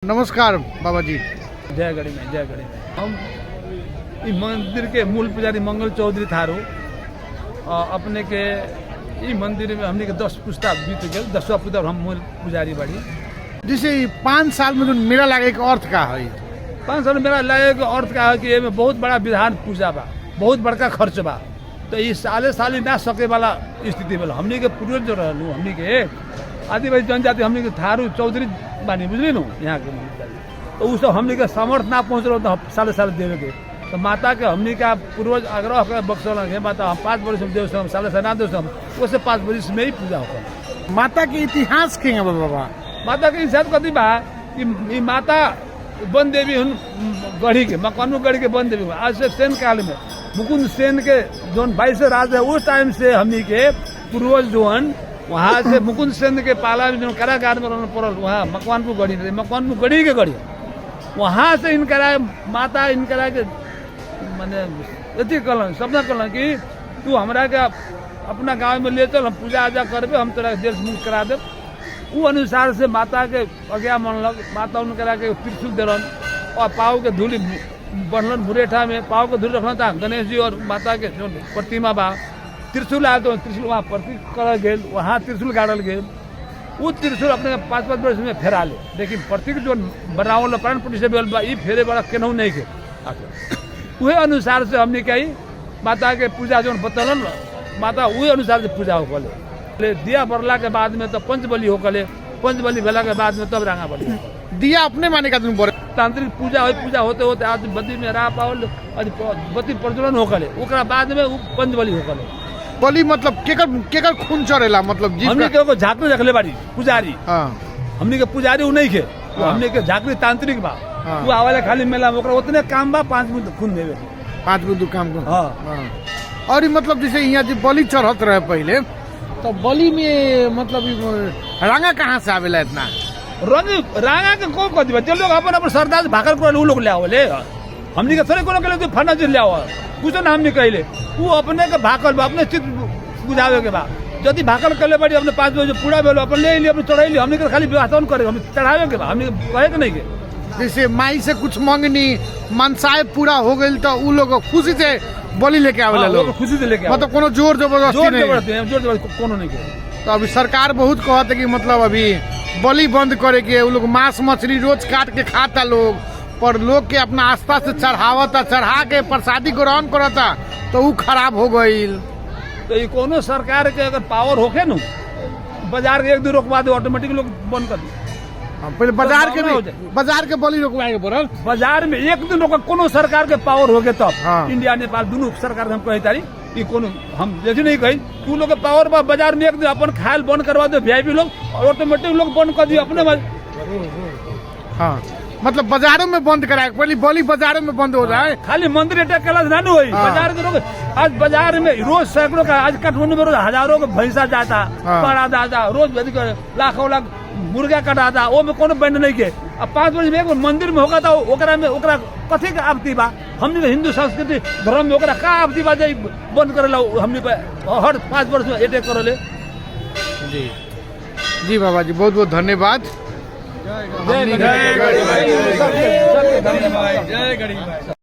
नमस्कार बाबा जी। जय गणी में, जय गणी में। हम ई मंदिर के मूल पुजारी मंगल चौधरी थारू। अपने के ई मंदिर में हमने के 10 पुस्ता बीत गेल, 10वां पुस्ता हम मूल पुजारी बाड़ी। जैसे 5 साल में जो मेला लागे के अर्थ का है? 5 साल में मेला लागे के अर्थ का है कि एमे बहुत बड़ा विधान पूजा बा, बहुत बड़का खर्च बा, तो ई साले साले ना सके वाला स्थिति भेल। हमनी के पूर्वज जो रहलू, हमनी के आदिवासी जनजाति, हमनी के थारू चौधरी बानी, बुझली नु, यहाँ के पुजारी। तो उ सब हमनी के सामर्थ ना पहुँच रहो तो साले साले देवे के, तो माता के हमनी का पूर्वज आग्रह कर बख्शल, हे माता हम 5 वर्ष में देव, साले साल ना देव, उसे 5 वर्ष में ही पूजा होकर। माता के इतिहास के है बाबा? माता के इतिहास कथी बा कि ई माता वन देवी हुन गढ़ी के, मकवानपुर गढ़ी के वन देवी हुन। आज से सेन काल में मुकुंद सेन के जोन 22 राज है, उस टाइम से हमनी के पूर्वज जोन वहाँ से मुकुंद सेन के पाला में जो कारागार में रहना पड़ल, वहाँ मकवानपुर गढ़ी में, मकवानपुर गढ़ी के गढ़ी, वहाँ से इनकरा माता इनकरा के माने अथी कहलन, सपना कहलन कि तू हमरा के अपना गाँव में ले चल, हम पूजा आजा करबे, हम तोरा जेल से मुक्त करा देब। उ अनुसार से माता के आज्ञा मानलक, माता उनकरा के त्रिशूल देलन और पाँव के धूली बढ़लन, मुरेठा में पाँव के धूली रखलन था गणेश जी और माता के जो प्रतिमा बा, त्रिशूल आयल तो त्रिशूल वहाँ प्रतीक करल गेल, वहाँ त्रिशूल गाड़ल गेल। उ त्रिशूल अपने 5-5 वर्ष में फेरा ले, लेकिन प्रतीक जो बनावल प्राण प्रतिष्ठा भेल बा, ई फेरे वाला केनहू नहीं के। उहे अनुसार से हमने के माता के पूजा जो बतलन माता, उहे अनुसार से पूजा होकले। दिया बरला के बाद में तो पंचबलि होकले, पंचबलि भेला के बाद में तब रांगा बलि। दिया अपने माने का तुम बोले? तांत्रिक पूजा हो, पूजा होते होते आज बत्ती में राह पावल, बत्ती प्रज्वलन होकले, ओकरा बाद में उ पंचबलि होकले। बलि मतलब केकर केकर खून चढ़ेला, मतलब जीव हमनी के एगो झांकरी रखले बाड़ी पुजारी। हमनी के पुजारी उ नहीं के, हमनी के झांकरी तांत्रिक बा। उ आवेला खाली मेला में, ओकरा उतने काम बा, 5 बूंद खून देवे। 5 बूंद काम को। हाँ। और ई मतलब जैसे यहाँ जो बलि चढ़त रहे पहले, तो बलि में मतलब ई रांगा कहाँ से आवेला इतना? रंग रांगा के कौन कह दिबा, जो लोग अपन अपन सरदार भागल कर उ लोग ले आवले। हमनी के थोड़े कोनो के फना जी ले आव, कुछ ना हमनी कहले, उ अपने के भाकल बा, अपने चित्त बुझावे के बा। यदि भाकल करले बाड़ी अपने 5 बजे पूरा भेल, अपन ले अइली, अपने चढ़ैली, हमनी के खाली व्यवस्था करे, हम चढ़ावे के बा, हमनी के कहे के नहीं के। जैसे माई से कुछ मंगनी मनसाय पूरा हो गई तो उ लोग खुशी से बलि लेके आवेला हाँ, लोग। लोग खुशी से लेके आवे। मतलब कोनो जोर जबरदस्ती जोर नहीं। जबरदस्ती, जोर जबरदस्ती कोनो नहीं के। तो अभी सरकार बहुत कहते कि मतलब अभी बलि बंद करे के, उ लोग मांस मछली रोज काट के खाता लोग, पर लोग के अपना आस्था से चढ़ावता, चढ़ा के प्रसादी ग्रहण करता तो उ खराब हो गई। तो ये कोनो सरकार के अगर पावर होखे नु, बाजार के एक दो रोकवा दे, ऑटोमेटिक लोग बंद कर दे। हाँ, पहले बाजार के तो हो भी जाए। बाजार के बलि रोकवाए के पड़ल। बाजार में एक दिन रोक, कोनो सरकार के पावर होके तब। हाँ। इंडिया नेपाल दोनों सरकार के हम कही तारी कि कोनो हम जैसे नहीं कही तू लोग के पावर बा, बाजार में एक दिन अपन खायल बंद करवा दो वीआईपी लोग, और ऑटोमेटिक लोग बंद कर दियो अपने। हाँ, मतलब बाजारों में बंद कराए, पहले बलि बाजारों में बंद हो जाए। खाली मंदिर अटैक कला ना होई। हाँ। बाजार के लोग आज बाजार में रोज सैकड़ों का, आज काठमांडू में रोज हजारों के भैंसा जाता, हाँ। पाड़ा जाता, रोज अथी करे, लाखों लाख मुर्गा कटाता, ओ में कोनो बैंड नहीं के। अब 5 बजे में एगो मंदिर में होगा तो ओकरा में ओकरा कथी के आपत्ति बा? हमनी के हिंदू संस्कृति धर्म में ओकरा का आपत्ति बा जे बंद करेला हमनी पे हर 5 वर्ष में अटैक करेले? जी जी बाबा जी, बहुत बहुत धन्यवाद। जय गणेश। जय सबके धन्यवाद। जय गणेश।